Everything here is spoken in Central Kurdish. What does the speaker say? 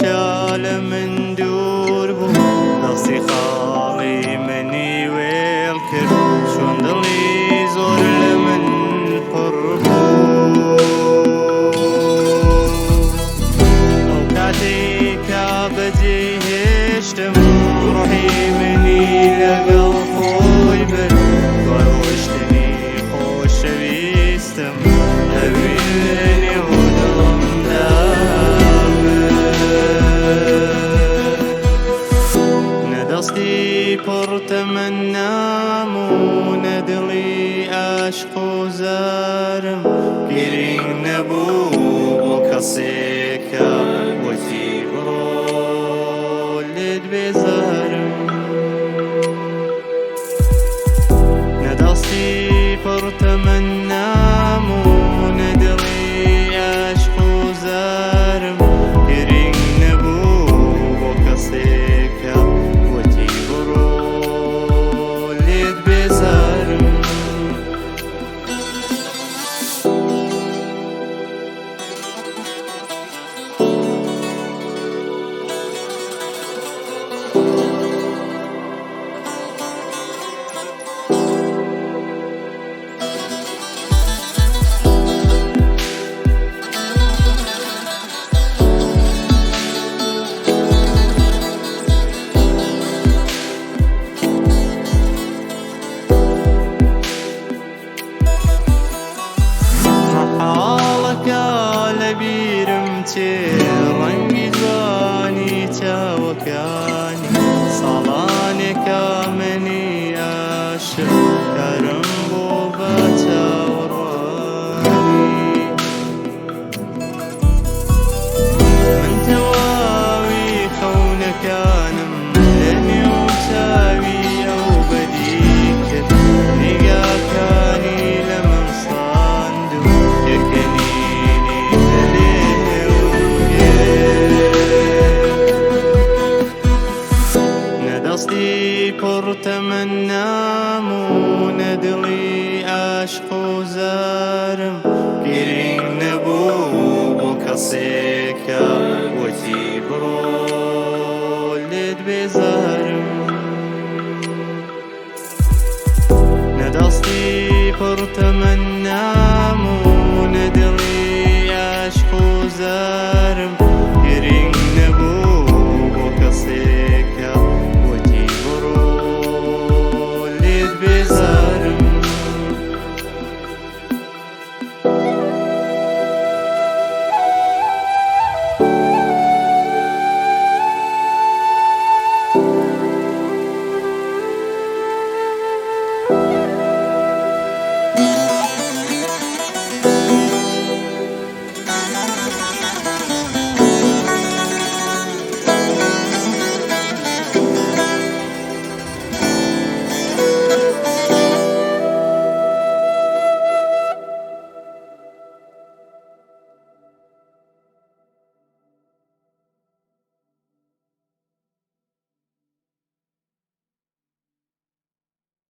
کە لە من دوور بوو، دەستی خاڵی منی وێڵ کرد، چۆن دڵی زۆر لە من پڕ بوو. ئەو کاتەی کە بەجێی هێشتم، ڕۆحی منی لەگەڵ خۆی برد، دوای ڕۆیشتنی خۆشەویستم ئەوین لە نێو دڵمدا مرد. نە دەستی پڕ تەمەنام و نە دڵی عاشق و زارم گرنگ نەبوو بۆ کەسێکە وتی بڕۆ لێت بێزارم. نە دەستی پڕ تەمەنام و نە دڵی عاشق و زارم گرنگ نەبوو بۆ کەسێکە وتی بڕۆ لێت بێزارم. مەحاڵەکە لەبیرم چێ ڕەنگی جوانی چاوەکانی، ساڵانێکە منی عاشق کارم بۆ بە چاوەڕوانی. من تەواوی خەونەکانم لەنێو چاوی ئەو بەدی کرد، نیگاکانی لە من ساند و پێکەنینی لە لێوم گرت. نە دەستی پڕ تەمەنام و نە دڵی عاشق و زارم گرنگ نەبوو بۆ کەسێکە وتی بڕۆ لێت بێزارم. نە دەستی پڕ تەمەنام و نە دڵی عاشق و زارم